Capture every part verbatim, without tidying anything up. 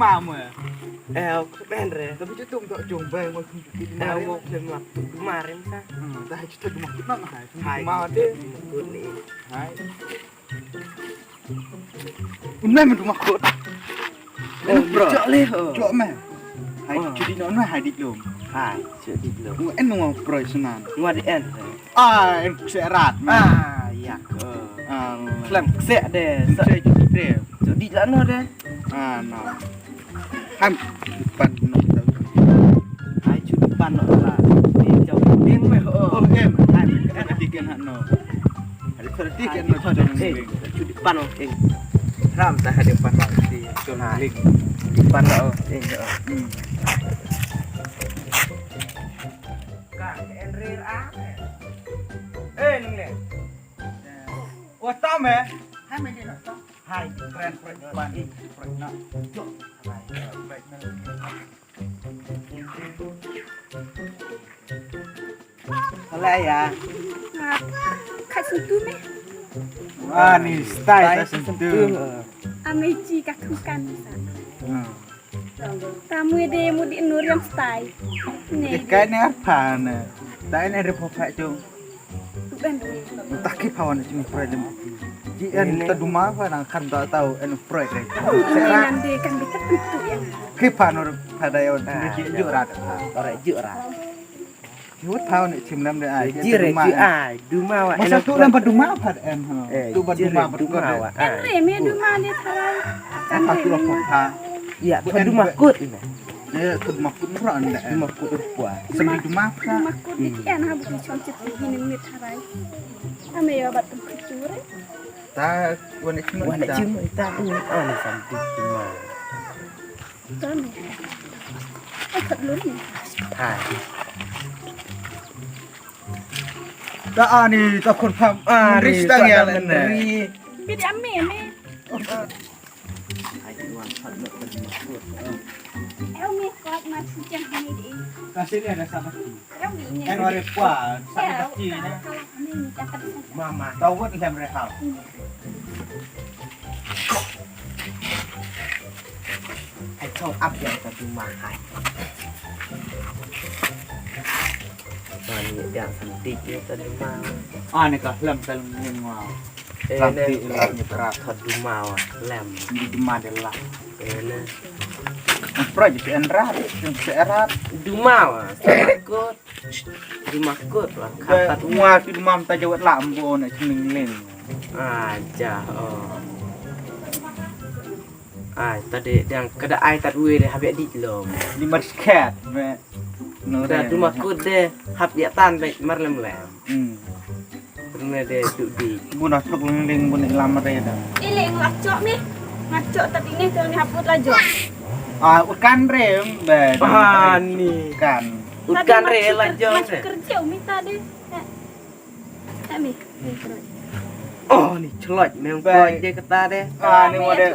Tama. Eh, ok, ben re. Tapi cutum tok jong bai mo kum cuti. Eh, mo kum kum kum marim sa. Hmm, dah cuti duma kut na hai. Hai, duma kut ni. Hai. Un me duma kut. Oh, bro. Cok le. Cok me. Hai, cuti no no hai dik lum. Hai, cuti lum. Un no pro sunan. Ngwa di en. Ah, em kseh rat. Ah, ya. Khlem kseh de. Kseh ju de. Ju di lano de. Ah, no. Ham pan no. Ai ju pan no la. Ni jauh ding me. Oh, em. Ai ka tiken no. Ai ka tiken no. Ju pan no. Ram ta hade pan no. Ti jong ling. Pan no. Hmm. Ka en rir a. Eh, nang le. Wa tam eh. Hai me di no tam. Hai, kren prek ban. Prek na. Jok. Hai, prek na. Hala ya. Ka sentuh me. Wah, ni style ka sentuh. Ameci ka kengkan sa. Hmm. Tamu de mu di nuriam stai. Ne. Kai ne apa ne? Tai ne repo pa jong. Ben. Tak ki pawan jong pro jong. Ji en ta duma pa nang kan ta tau en pro de. Nan de kan bita pintu ya. Ki pa no pada yo ji ju rat. Ora ju rat. Yut thau ne chim lam de ai. Ji re duma ji en. Ai, duma wa. Masa tu lam pa duma phat em ha. Eh, tu pa ji duma re pa duma kut. Wa. Kan ai. Re me duma de tharai. Kan apa re tu me. Apa ha. Ya, pa duma kut ne. Eh, tu duma kut mura ne. Duma kut rupa. Sembri duma phat. Duma kut di kian ha bu chong chet di ne mit tharai. Ame yo bat tu kut re. Ta wan ne chim. Wan ne chim ta tu. Ame sam tu duma. Hai. Ta ani ta confirm. Ah, ris ta ya ri. Bit ami ami. Ai wan pat no. Eu mi kot ma tu jang ni di. Kasih ni ada sama. Kan ore pua, sakit hati ni. Mama, tau wat lem rehab. Ai tau ap yang ta duma hai. Mani yang santik ni ta duma. Ah, ni ka lem ta lem ni ngwa. Eh, santik ni berat. Ta duma wa, lem. Ni duma de lah. Eh, ne. Pro je en rat, en rat. Duma wa, sakut. Di makut lah. Kata mua ki dumam ta jawat lambo na chimingling. Aja, oh. Ai, tadi yang kada ai tad wi de habis di lom. Di masket, me. No. Kada duma kut de hap ya tan be mar lem lem. Hmm. Pernah de tu di. Buna tuk ling ling buna lam re da. Iling lacok ni. Ngacok tadi ni tu ni haput lajok. Ah, ikan rem be. Ah, ni. Ikan. Ikan re lajok de. Kerja umi tadi. Eh, mi. Oh, ni celok meng celok de kata de. Ah, ni mo de.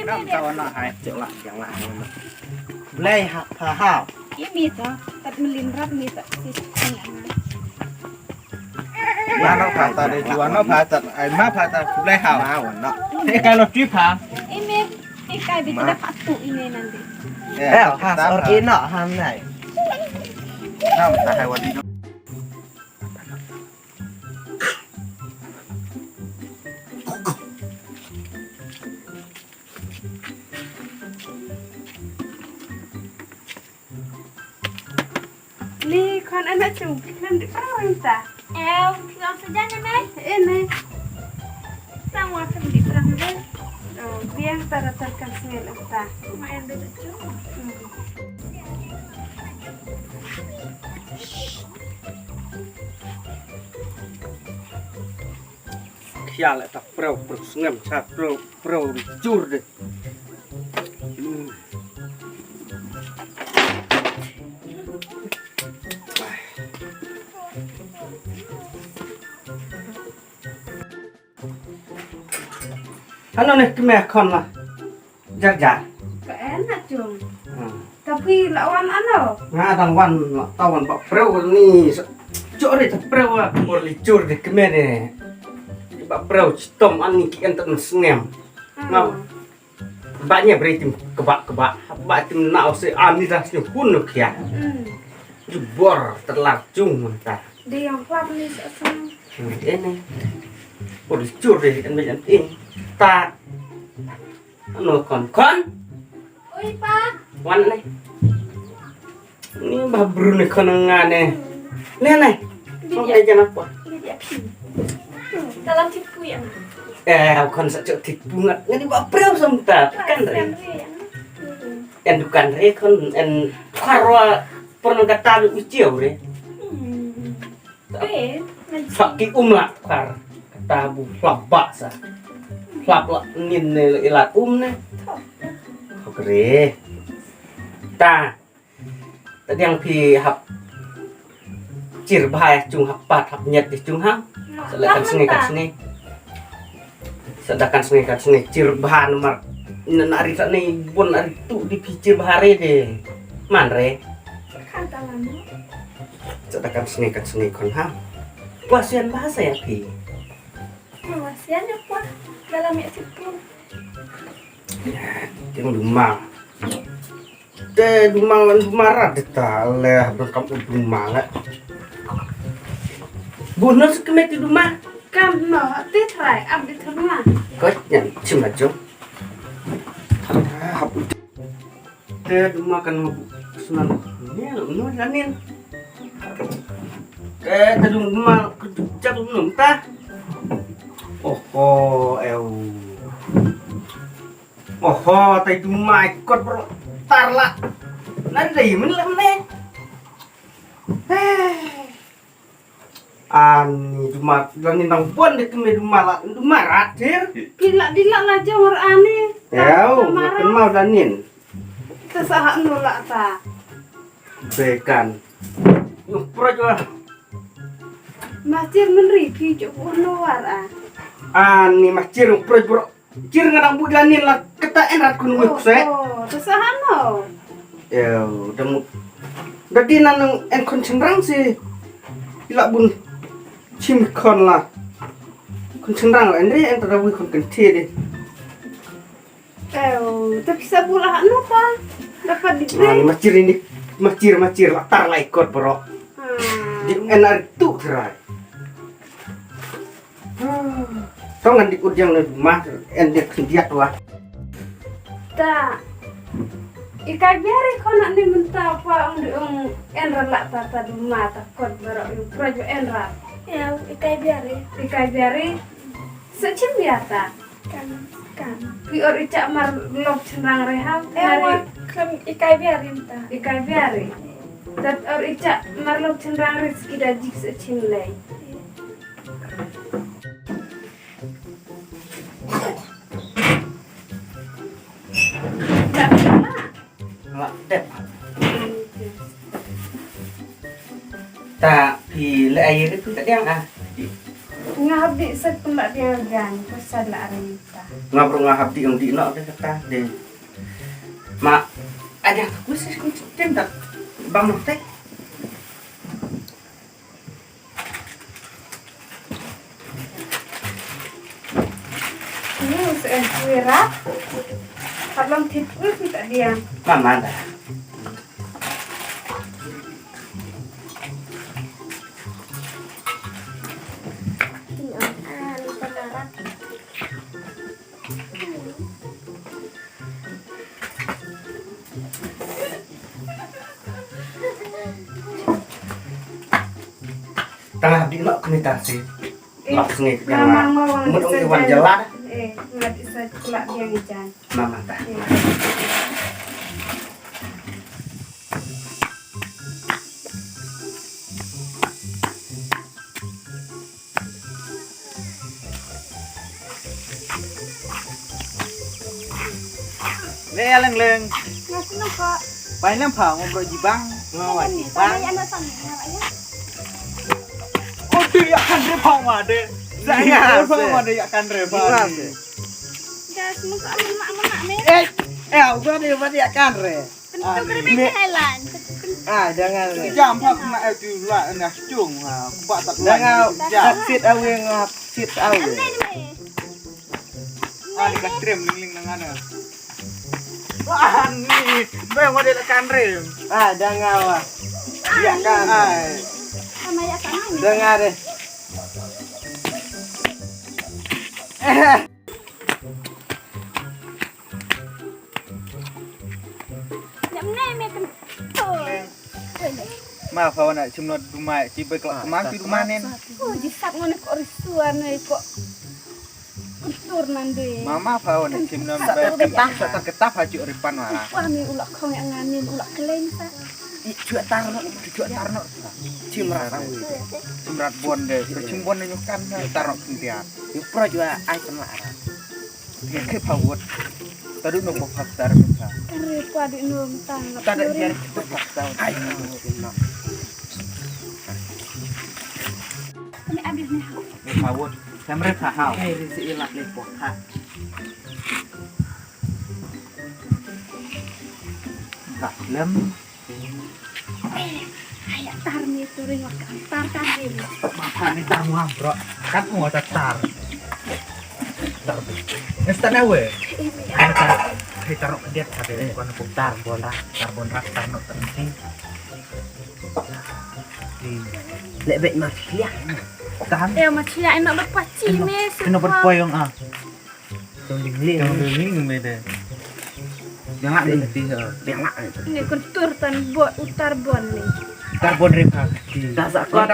Nam tawa na hai celok yang lah. Blai ha ha. Imi ta, tat melin rap mi ta. Mano kata de juano kata, ai ma kata blai ha. Ma wano. Te kalau trip ha. Imi, ikai bi ta patu ini nanti. Eh, ha or ina ha nai. Nam ta hai wadi. Ni khon anak cung, kan di parang ta. Eh, kau saja ni mai. Eh, ni. Sang wa kan di parang ni. Oh, biang tara tarkan sengel ta. Main dulu cung. Hmm. Khia le ta prau prau sngem cha prau prau jur de. Hano ne kme khon la. Jar jar. Ka en na cung. Hmm. Tapi la wan ano? Nga dang wan la ta wan ba preu ni. Jor ta preu wa por li jur de kme de. Ba preu chitom ani ki en ta sngem. Hmm. Nga. Ba nia bri tim kebak kebak. Ba tim nau se ani dah snu pun nu kia. Jubor terlak jung menta. Dia yang kelap ni sa sa. Ini. Pur cur deh en mejan in. Ta. Anu kon kon. Oi pa. Wan ni. Ni ba bru ni kon nga ni. Ni ni. Kong eh jangan apa. Dalam tipu ya. Eh, kon sa cok tipu ngat. Ngani ba preu samta. Kan re. En dukan re kon en kharwa pernah kata uciau re. Sak ki um lah kar kata bu hlap ba sa. Hlap lah nin ne ilat um ne. Okre. Ta. Tadi yang pi hap cir bha ya cung hap pat hap nyet ya cung ha. Selekan sengi kan sengi. Sedakan sengi kan sengi cir bha namar na nari sa ni bun ari tu di pi cir bha re de. Man re. Sedakan sengi kan sengi kon ha. Puasian bahasa ya pi. Puasian ya puas dalam ya situ. Tengok duma. Te duma lan duma rat de ta leh berkam duma leh. Bunus kemet duma. Kam no ti trai abdi tengah. Kau yang cuma jom. Te duma kan sunan. Ni lu nu janin. Te te duma kejap lu ta. Oho eu. Oho tai duma ikot bro. Tar la. Nari dai men la men. Ani duma dani nang pon de keme duma la duma ratir. Dila dila la jong ani. Yau, makan mau danin. Tasaha no la ta. Bekan. Yuh pro jua. Masir menri pi jo no war a. Ani masir pro bro. Kir nga dang buda nin la kata en rat kun wek se. Oh, tu sahan no. Yo, damu. Dadi nan en kun chenrang si. Ila bun chim kon la. Kun chenrang la en re en tada wi kun kenti de. Yo, tapi sabula no ta. Dapat di. Nah, ni macir ini. Macir macir la tar la ikot bro. Di en ar tu terai. Tong ngan dik udiang ne mah en dik khyndiat wa. Ta. Ikai biari khona ni mynta pa ong di ong en rala ta ta duma ta kot bero yu projo en ra. Ya, ikai biari. Ikai biari. Sechim biata. Kan kan. Pi or icha mar lok chenrang reham. Ewa kan ikai biari mynta. Ikai biari. Tat or icha mar lok chenrang re siki da jik sechim lei. Ta pi le ai re tu ta diang ah. Nga hap di sat pun la diang gan ko sat la ari ta. Nga bro nga hap di ong di no de kata de. Ma ai diang ku se ku tem ta bang no te. Ni usa en kuira. Hablum thit kuis ni tak diam. Mama dah. Tangah bino kmita si. Lak sngi ka ma. Mut ong iwan jala. Eh, ngat isa kula biang ijan. Mama ta. Leng leng. Nasi napa? Pai lam pha ngom bro jibang. Ngawai jibang. Ode ya kan re pha ma de. Jangan pha ma de ya kan re pha. Gas muka amun mak mana ni? Eh, eh, udah de ya kan re. Tentu kena beli Thailand. Ah, jangan. Jam hak nak eh tu lah nak cung ha. Kubat tak kubat. Jangan. Sit away ngap sit away. Ah, ni ka trim ling ling nang ana. Ani, bang wade la kan rem. Ah, dang awa. Ya kan. Ai. Sama ya sama ni. Dang ade. Eh. Nyam nai me kan. Oh. Ma fa wana chim not dumai chi bai klak man pi dumanen. Oh, jisat ngone ko risuan ne ko. Kultur nande. Mama fa wana chim not bai ketah sa ketah ha chu ripan wala. Wah mi ulak khong yang nganin ulak kelen sa. I chu tar no, chu tar no. Chim rat awi. Chim rat bon de, chim bon ne nyukan tar no kintiat. Yu pro jua ai kena rat. Ke pawot. Tadu no pawot tar ka. Kare kwa di no tang. Tada jar kita pakta. Ai no no. Kami abis ni. Pawot. Samre pahau. Ai ri si ilak ni pawot. Dah lem. Ai, tar ni tu ring wak tar tar ni. Maka ni tar muam bro. Kat mu ta tar. Tar. Nesta na we. Ai tar. Ai tar no kediat kade. Kuan ku tar bon rak, tar bon rak, tar no tar ni. Lek bek ma chliak. Kan? Eh, ma chliak eno berpachi me. Eno berpoyong ah. Tong ding ling. Tong ding ling me de. Yang lak ni ti ha. Yang lak ni. Ni kultur tan bot utar bon ni. Tar bon rem ka. Dah sa kot.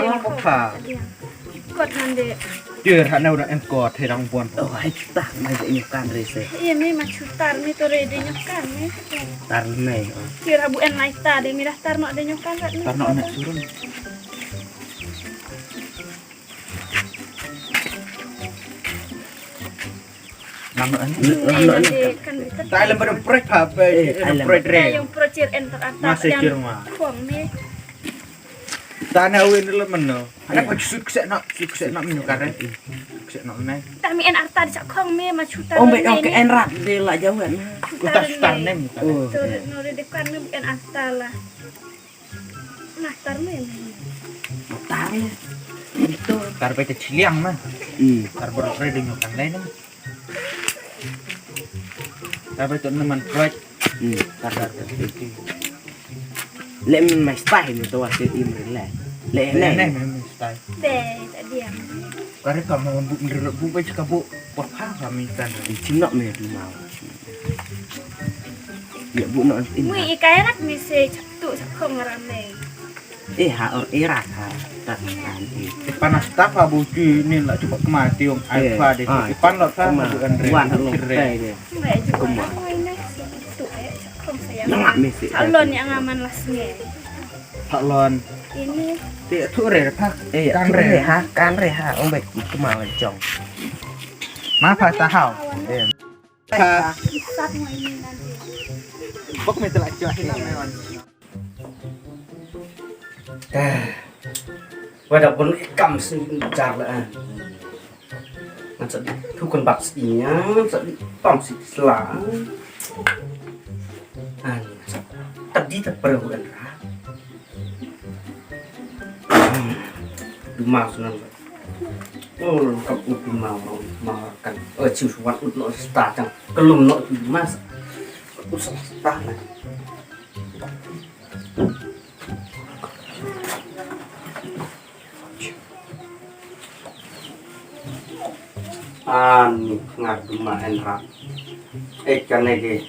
Kot nande. Jer hana udah en kot he dang bon. Oh, hai ta mai de nyukan re se. Iya me ma chutar me to re de nyukan me. Tar me. Jer abu en lai ta de me dah tar no de nyukan rat me. Tar no na surun. Ngam no ani. Ngam no ani. Tai lem pada proyek apa? Eh, proyek re. Yang proyek enter atas. Masih yang kir ma. Kuang ni. Tana win lem no. Ada pa sut kse no, sut kse no menu kare. Kse no ne. Tami en arta di sakong me ma chuta. Oh, me ok en rat de la jawan. Utas tar ne. Oh. Tur no de kan me en arta la. Nah, tar me. Tar ya. Itu. Tar bete chiliang mah. Hmm. Tar berok re dengan kan lain. Tar bete neman proyek. Hmm. Tar tar tar. Lek men mai stai ni tu wasit im rilai. Lek ne. Lek ne men stai. Be, tak diam. Kare ka mau bu menrelok bu baca ka bu. Wah, ha kami kan. Di chinok me tu mau. Ya bu no. Mui ikai rak misi chatu chakong ramai. Eh, ha or era ka. Tak kan. Panas tak ha bu ti ni la cuba kemati ong alfa de. Pan lo sa bu kan re. Wan lo kai de. Kuma. Nang misi. Alon yang aman las nge. Pak lon. Ini. Ti tu re pak. Eh, kan re ha, kan re ha. Ong baik kuma jong. Ma pa ta hau. Eh. Ka. Isat mo ini nanti. Bok me telak jua hina me wan. Eh. Wada pun ikam si jar la. Ngan sa di thukun bak si nya, sa di pam si sla. An sa tadi ta perlu kan ra. Duma sunan. Oh, kap u duma mau mau kan. Oh, ciu suat ut no sta tang. Kelum no duma. Ut sta na. Ani ngar duma en rat. Eh, kan ne ke.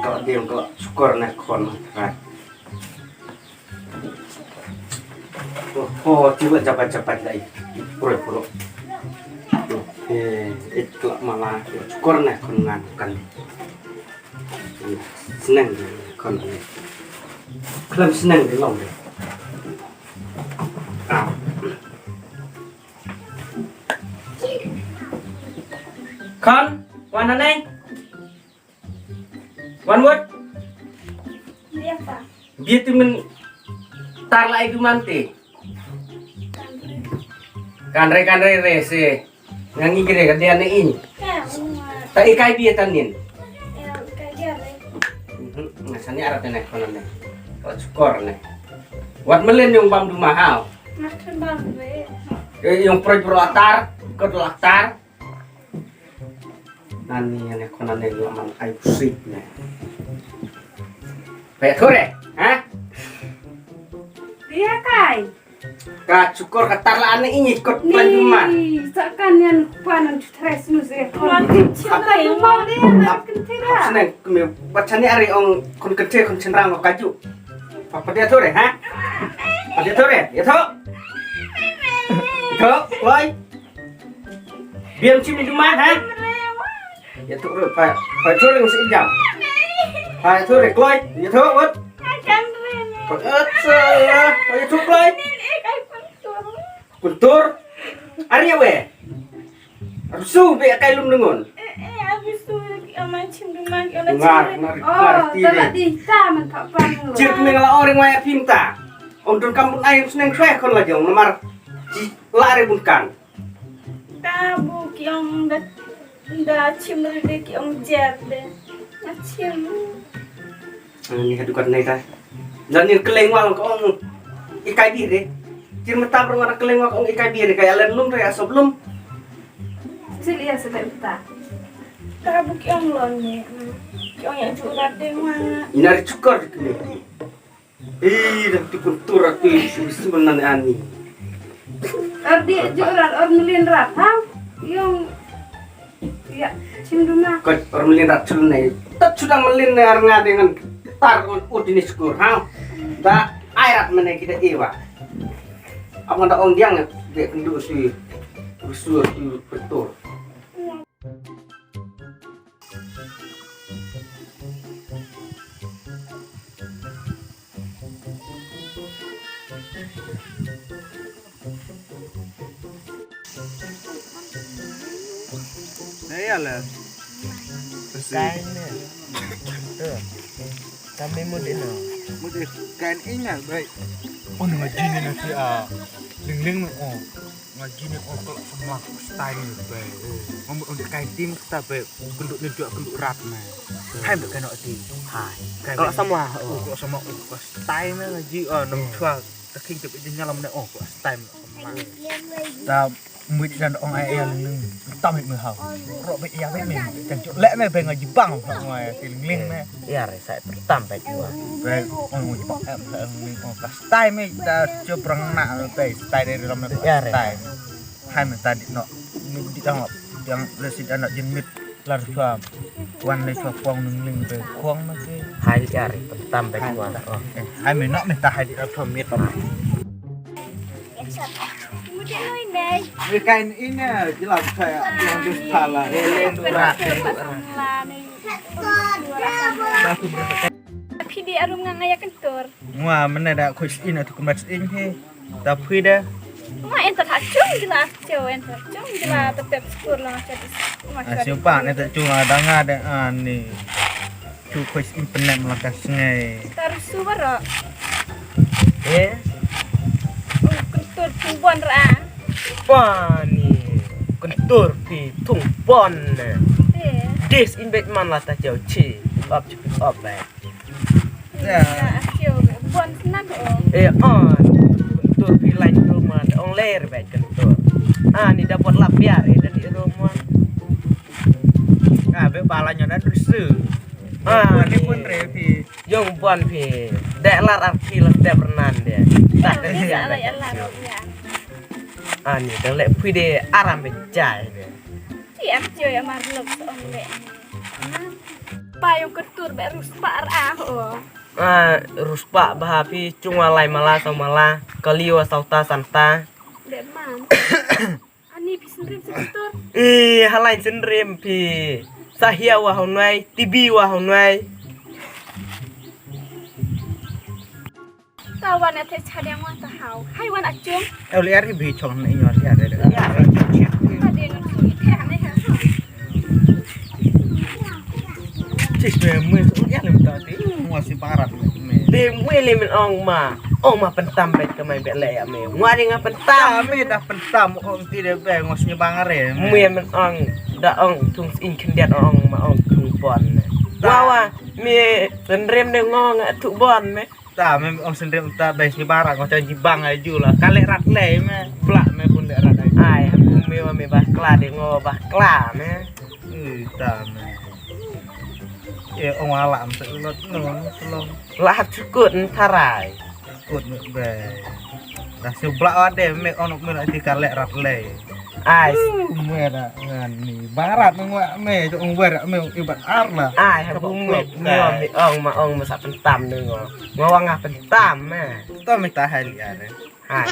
Kalau dia kalau syukur ne kon rat. Oh, oh, cuba cepat-cepat dai. Pura-pura. Eh, eh, kelak malah. Syukur ne kon ngan kan. Senang dia kon ni. Kelam senang dia long dia. Ah. Kon, wan anai. Wan wot. Biasa. Dia tu men tar lai tu mante. Kan re kan re re se. Ngan ngi kire ka dia ne in. Ta ikai bia tanin. Ngasani arap ne kono ne. Kot skor ne. Wat melen yung bam du mahal. Makan bam be. Yung proy pro atar, kot atar. Nani ne kono ne laman ai usik ne. Pek kore, ha? Dia kai. Ka cukur ka tar la ane ini kot plan rumah. Ni, sakan yan kuan ang cutres nu se. Kuan kecil lah yang mau dia nak kentira. Seneng kami bacani ari ong kon kente kon cenrang lo kaju. Apa dia tu re, ha? Apa dia tu re? Ya tu. Tu, woi. Biar cim di rumah, ha? Ya tu re, pa pa tu re mesti jam. Pa tu re, kloi. Ya tu, wot. Pa tu, ya tu, kloi. Kuntur. Ari ya we. Rusu be kai lum dengon. Ngar, ngar, ngar ti de. Cir kemeng la orang waya pinta. Om don kampun ai sneng swe kon la jong namar. Ci lare bun kan. Ka bu ki ong da da chim ri de ki ong jet de. Na chim. Ni hadu kat nei ta. Dan ni keleng wang ko ong ikai bire. Cir mata ber wang keleng wang ko ong ikai bire kai alen lum re asop lum. Cil ia sebab ta. Ka bu ki ong lon ni. Ki ong yang jurat de wang. Ina ri cukor de kene. Ih, dah tu kuntur aku isu isu nan ani. Ardi jurat or melin rat ha. Yung ya cinduma. Kot or melin rat chul nei. Tat sudah melin nei ar nga dengan tar ngan ut ini syukur ha. Da airat mana kita iwa. Apa ndak ong diang be kendu si rusur tu betul. Hey, Alan. Kain ne. Tu. Kami mudin no. Mudin kain ingat baik. Oh, ngaji ni nanti ah. Ling ling oh. Ngaji ni oh kalau semua style ni baik. Oh, ngomong untuk kain tim kita baik. Kenduk ni juga kenduk rat mah. Hai bukan nak tim. Hai. Kalau semua oh kalau semua oh style ni ngaji ah nam chua. Taking tu dia nyalam ni oh style. Ta muid dan ong ai ai ling tam hik me hau. Ro be ya be me. Kan ju le me be ngaji bang ha ngai ti ling ling me. Ya re sai tam be ju. Be ong ngaji bang em ling ong ka style me ta ju prang na be style dari lam na style. Hai me tadi no. Ni di tang yang le si dan nak jin mit. Lar chua wan le chua pong nung ling be khong ma ke. Hai di ari tam be wan. Hai me nok me ta hai di ar chua mit. Me kain ina jila chua yang dus pala. Rat. Phi di arum nga ngaya kentur. Ngwa mena da khuis ina tu kumat in he. Ta phi da. Ma enter ha chung jila chung enter chung jila ta pep skur la ma chati. Ah, siapa ne ta chung ada nga de ani. Tu khuis in penem la ka sngai. Tar su baro. Eh. Kentur thung bon ra. Pani. Kentur pi thung bon. Eh. Dis in bet man la ta chau chi. Up chi up bet. Ya. Bon nan oh. Eh on. Tur pi lain rumah ong ler baik kentur. Ah ni dapat lap biar eh dan di rumah. Ah be bala nyo na dusu. Ah ni pun re pi. Yong bon pi. Dek lar arti lah dek bernan dia. Tak ada dia. Ah ni dah lek pi de aram bejai dia. Ti am cio ya mar lok so ong le. Payung ketur be rus par ah oh. Ah, ruspa bah phi chung wa lai mala sau mala kali wa sau ta san ta. Be man. Ani phi sendrim seketur. Ih, halai sendrim phi. Sahia wa hau nai, tibi wa hau nai. Tawan ate chadiang wa ta hau. Hai wan achung. Eu liar ki bi chong na inyor ya de. Ya. Ade ngan su ite ane ha. Chis me mui so ya lem ta ti. Ngwa si barat me. Te mui le men ong ma. Ong ma pentam bet ka mai bet le ya me. Ngwa de nga pentam. Me da pentam ong ti de be ngos ni bang are. Mui men ong da ong tung in kendiat ong ma ong tung bon. Wa wa me sendrim de ngong tu bon me. Ta me ong sendrim ta bai sni barak ko chan jibang ai ju la. Kale rat le me. Plak me pun le rat ai. Ai, me wa me bakla de ngo bakla me. Ui ta me. Eh, ong wa lah am se lot no, tolong. Lah hap chukut ntharai. Kut me be. Dah se bla wa de me ong me na ti ka le rat le. Ai. Me da ngan ni barat me ngwa me jo ong wer me ong ibat ar la. Ai, hap ong me me ong ma ong ma sa pentam ne ngo. Ngo wa nga pentam me. To me ta hai li are. Ai.